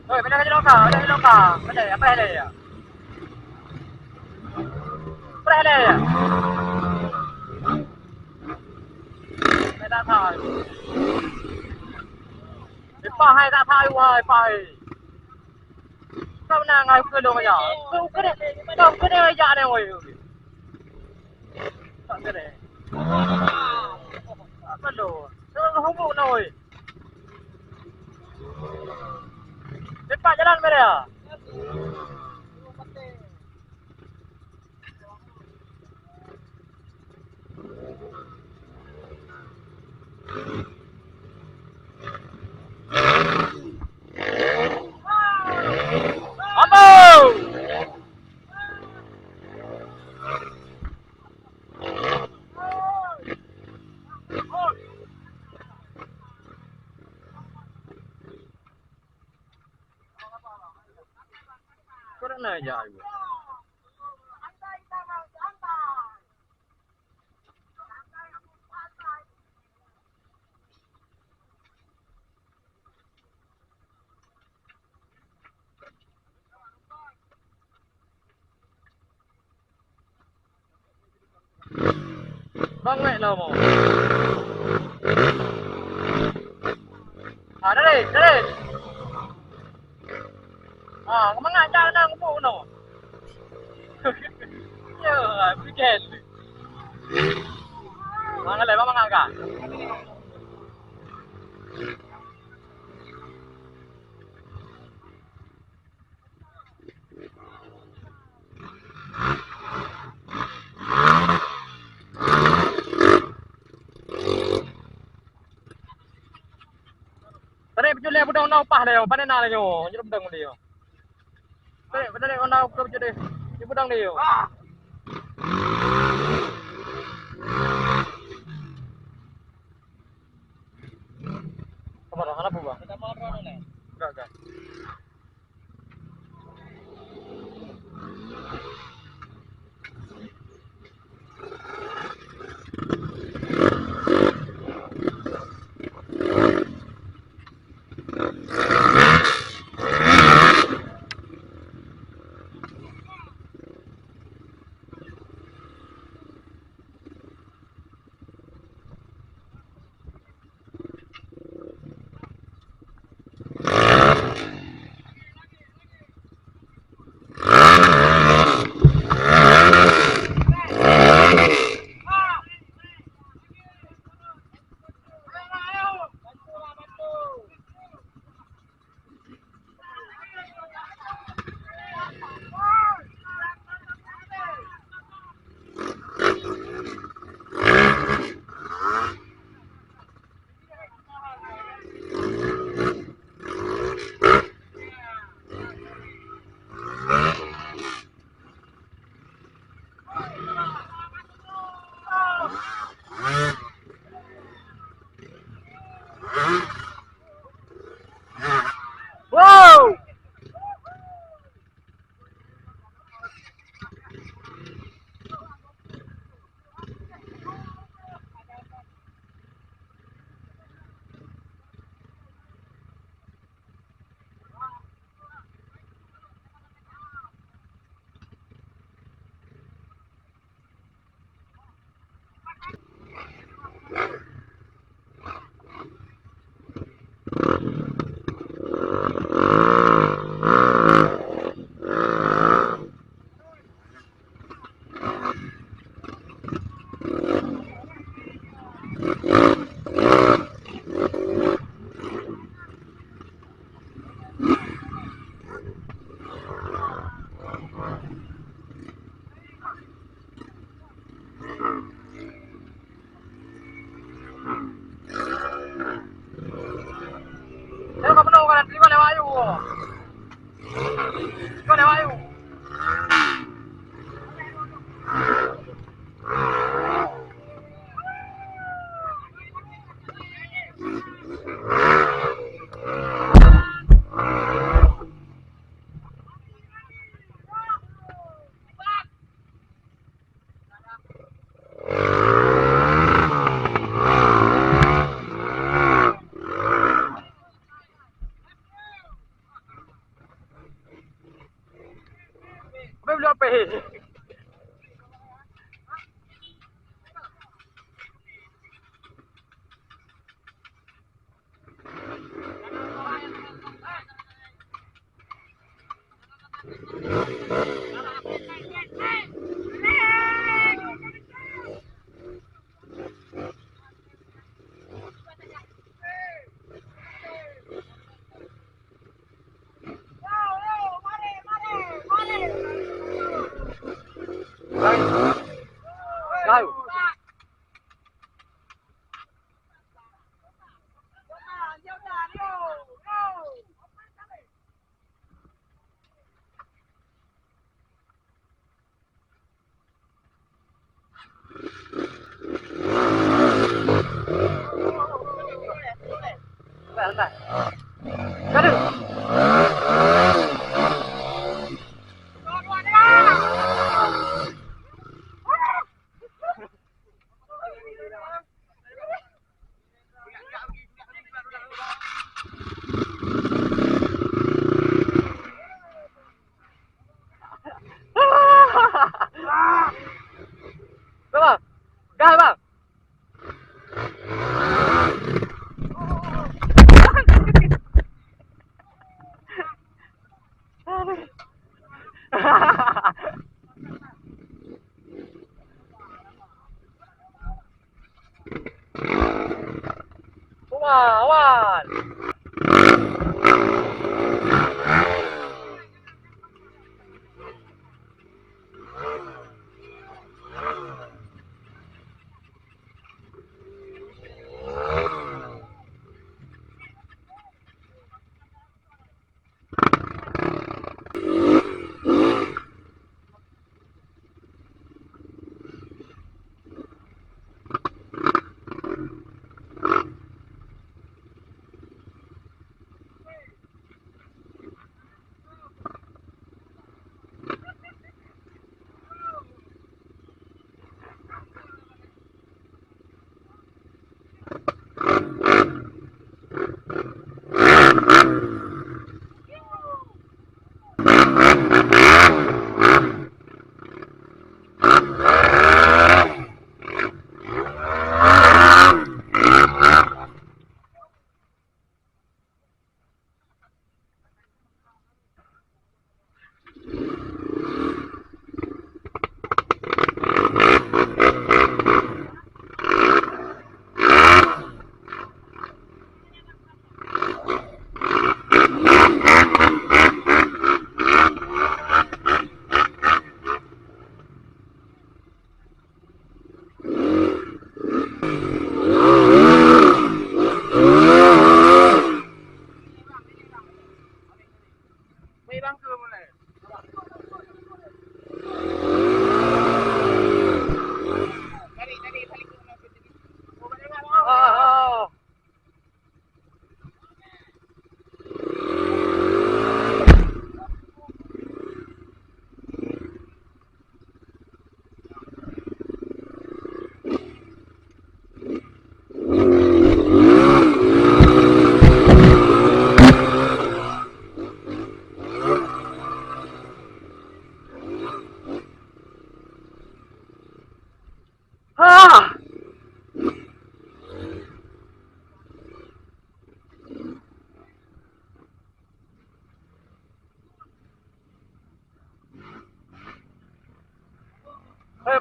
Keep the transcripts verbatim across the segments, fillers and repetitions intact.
Oi, pindah ka jalan ka, pindah ka jalan ka. Pandai, apa yang ada ya? Apa yang ada ya? Saya tak tahu. Lepas hai tak tahu, hai, lepas hai. Kau na ngai ukeue dong aja. Ukeue, ukeue deh. Kau ukeue deh aja deh, woi. Tak kena. Tak perlu. Terlalu humuk na, woi. Cepat jalan, Maria. Ambo! Kau dah naik jak. Bang Mek Lomo. Ah, dari, dari. Ah, keumangat jak na ngepuk keunoe. Yo, weekend. Mangat lé, mangat ka. Tadi peucut lé budong na upah lé, pane na lé nyoe, jeuet budong lé nyoe. Tadi, tadi na upah peucut lé, jeuet budong lé nyoe. Sabar, hana peue, Bang. Enggak, enggak. Bang, gas, bang. Wah, wan.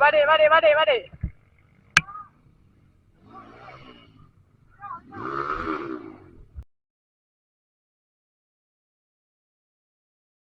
Balik, balik, balik, balik.